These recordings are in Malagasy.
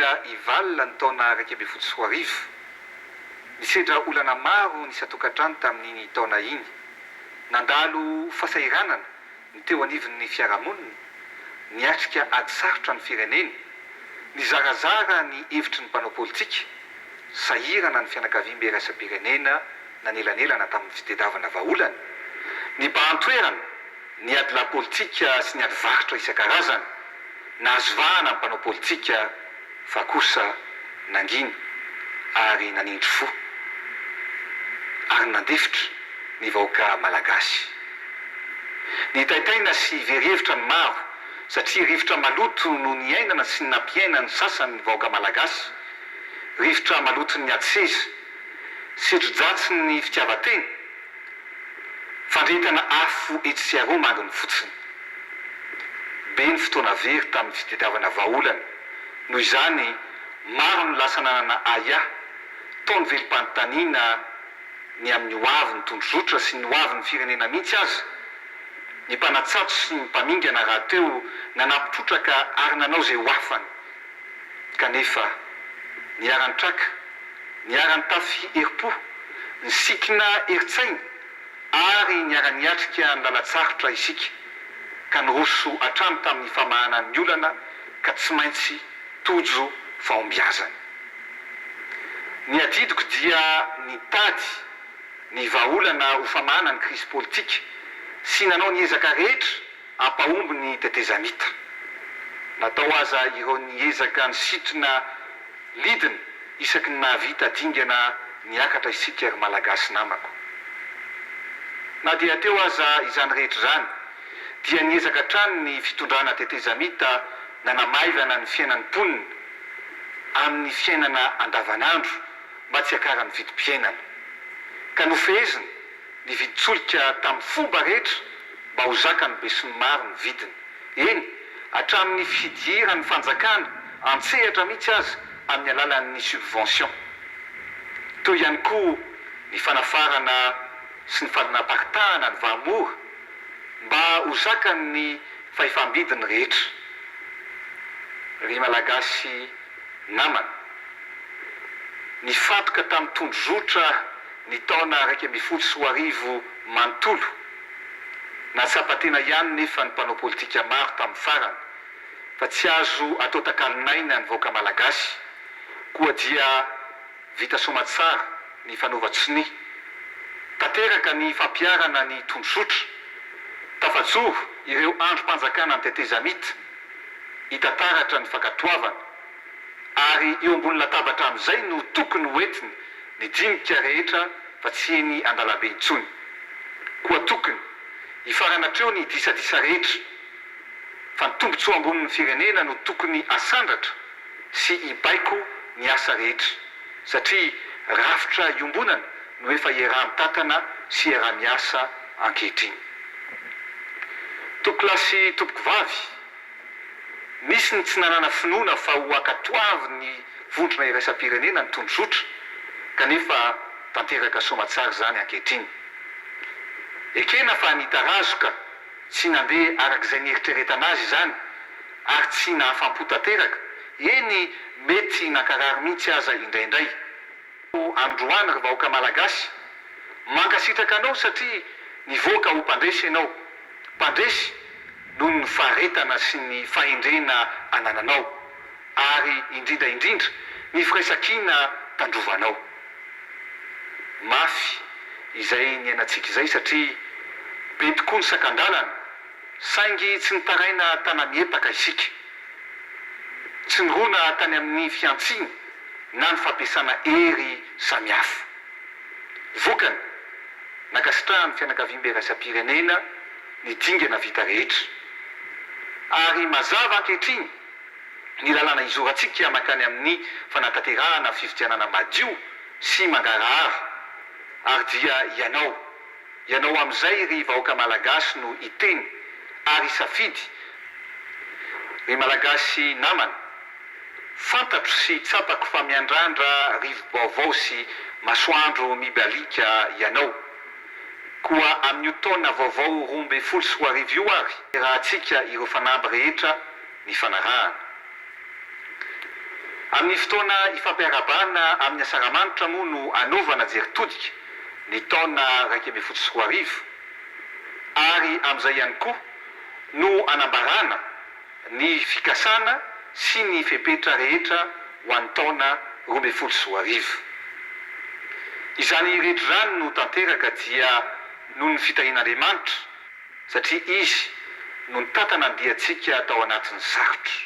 Andeha hivalona ny taona 2011. Nisedra olana maro ny isan-tokantrano tamin'iny taona iny. Nandalo fahasahiranana ny teo anivon'ny fiarahamonina, niatrika ady sarotra ny firenena, nizarazara ny hevitry ny mpanao politika, sahirana ny fianakaviambe iraisam-pirenena nanelanelana tamin'ny fitedavana vahaolana, nibahan-toerana ny adilahy politika sy ny ady varotra isan-karazany, nahazo vahana ny mpanao politika fa kosa nangina ary nanindry fo ary nandefitra ny vahoaka malagasy. Nitaintaina sy very hevitra ny maro satria rivotra maloto no niainana sy nampiaina ny sasany ny vahoaka malagasy, rivotra maloton'ny ady seza, setro-dratsin'ny fitiavan-tena, Fandrehetana afo etsy sy aroa manginy fotsiny. Be ny fotoana very tamin'ny fitadiavana vahaolana. Noho izany, maro no lasa nanana ahiahy, tao ny velom-panontaniana ny amin'ny ho avin'ny tondrozotra sy ny ho avin'ny firenena mihitsy aza. Ny mpanatsatso sy ny mpamingana rahateo nanampy trotraka ary nanao izay ho afany. Kanefa, niharan-traka, niharan-tafy herim-po, nisikina herin-tsaina ary niara-niatrika ny lalan-tsarotra isika, ka niroso hatrany tamin'ny famahana ny olana ka tsy maintsy tojo fahombiazana. Ny adidiko dia nitady ny vahaolana ho famahana ny krizy politika sy nanao ny ezaka rehetra Hampahomby ny tetezamita. Natao aza ireo niezaka nisintona lidiny isaky ny nahavita dingana niakatra isika ry Malagasy namako. Na dia teo aza izany rehetra izany dia niezaka hatrany ny fitondrana tetezamita nanamaivana ny fiainan'ny mponina amin'ny fiainana andavanandro mba tsy hiakaran'ny vidim-piainana. Ka nofehezina ny vidin-tsolika tamin'ny fomba rehetra mba ho zakan'ny besinimaro ny vidiny. Eny, hatramin'ny fidiran'ny fanjakana an-tsehatra mihitsy aza amin'ny alalan'ny subvention. Teo ihany koa ny fanafarana sy ny fanaparitahana ny vaha mora mba ho zakan'ny fahefam-bidiny rehetra. Ry Malagasy namana. Nifantoka tamin'ny tondrozotra ny taona 2011 manontolo. Nahatsapa tena ihany nefa ny mpanao politika maro tamin'ny farany fa tsy azo atao takalon'aina ny vahoaka malagasy, koa dia vita soamatsara ny fanaovan-tsonia. Tanteraka ny fampiharana ny tondrozotra. Tafajoro ireo andrim-panjakana ny tetezamita. Hita taratra ny fankatoavana. Ary eo ambony latabatra amin'izay no tokony ho entiny ny dinika rehetra fa tsy eny an-dalambe intsony. Koa tokony hifarana hatreo ny disadisa rehetra fa ny tombotsoa ambonin'ny firenena no tokony hasandratra sy hibaiko ny asa rehetra satria rafitra iombonana no efa iaraha-mitantana sy iaraha-miasa ankehitriny. Tompokolahy sy tompokovavy, Nisy ny tsy nanana finoana fa ho ankatoavin'ny vondrona iraisam-pirenena ny tondrozotra, kanefa tanteraka soamatsara izany ankehitriny. Ekena fa nitarazoka tsy nandeha araka izay nieritreretana azy izany ary tsy nahafam-po tanteraka, eny mety nankarary mihitsy aza indraindray. Androany ry vahoaka Malagasy, mankasitraka anao satria nivoaka ho mpandresy ianao, mpandresy noho ny faharetana sy ny fahendrena anananao ary indrindra indrindra ny firaisankina tandrovanao. Mafy izay niainantsika izay satria be tokoa ny sakan-dalana saingy tsy nitaraina tana-miepaka isika. Tsy nirona tany amin'ny fihantsiana na ny fampiasana hery samihafa. Vokany, nankasitrahan'ny fianakaviambe iraisam-pirenena ny dingana vita rehetra. Ary mazava ankehitriny ny lalana hizorantsika mankany amin'ny fanatanterahana fifidianana madio sy mangarahara. Ary dia ianao, ianao amin'izay ry vahoaka Malagasy no hiteny ary hisafidy, ry Malagasy namana. Fantatro sy tsapako fa miandrandra rivo-baovao sy masoandro mibaliaka ianao. Koa amin'io taona vaovao 2012 io ary, rahantsika ireo fanamby rehetra nifanarahana. Amin'ny fotoana ifampiarahabana amin'ny asaramanitra moa no anaovana jery todika ny taona 2011 ary amin'izay ihany koa no anambarana ny fikasana sy ny fepetra rehetra ho an'ny taona 2012. Izany rehetra izany no tanteraka dia noho ny fitahian'Andriamanitra satria Izy no nitantana ny diantsika tao anatin'ny sarotra.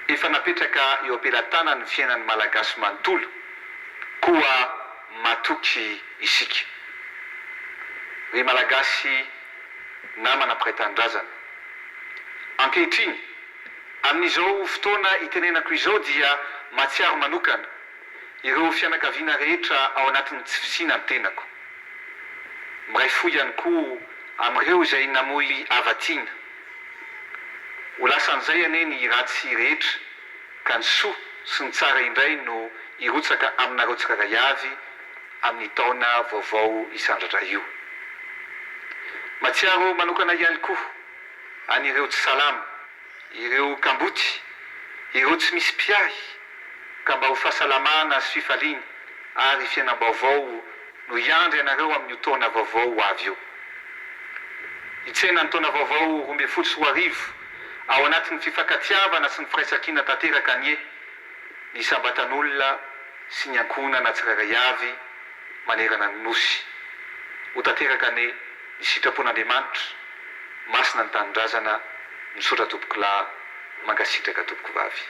Efa napetraka eo am-pelatanany ny fiainan'ny Malagasy manontolo, koa matoky isika. Ry Malagasy namana mpiray tanindrazana, ankehitriny, amin'izao fotoana itenenako izao dia mahatsiaro manokana ireo fianakaviana rehetra ao anatin'ny tsy fisiana ny tenako. Miray fo ihany koa amin'ireo izay namoy hava-tiana. Ho lasan'izay anie ny ratsy rehetra ka ny soa sy ny tsara indray no hirotsaka aminareo tsirairay avy amin'ny taona vaovao hisandratra io. Matsiaro manokana ihany koa an'ireo tsy salama. Ireo kamboty, ireo tsy misy mpiahy, ka mba ho fahasalamana sy fifaliana ary fiainam-baovao no hiandry anareo amin'io taona vaovao ho avy io. Hitsena ny taona vaovao 2012 ao anatin'ny fifankatiavana sy ny firaisankina tanteraka anie ny isam-batan'olona sy ny ankohonana tsirairay avy manerana ny Nosy. Ho tanteraka anie ny sitrapon'Andriamanitra, masina ny tanindrazana, misaotra tompokolahy, mankasitraka tompokovavy.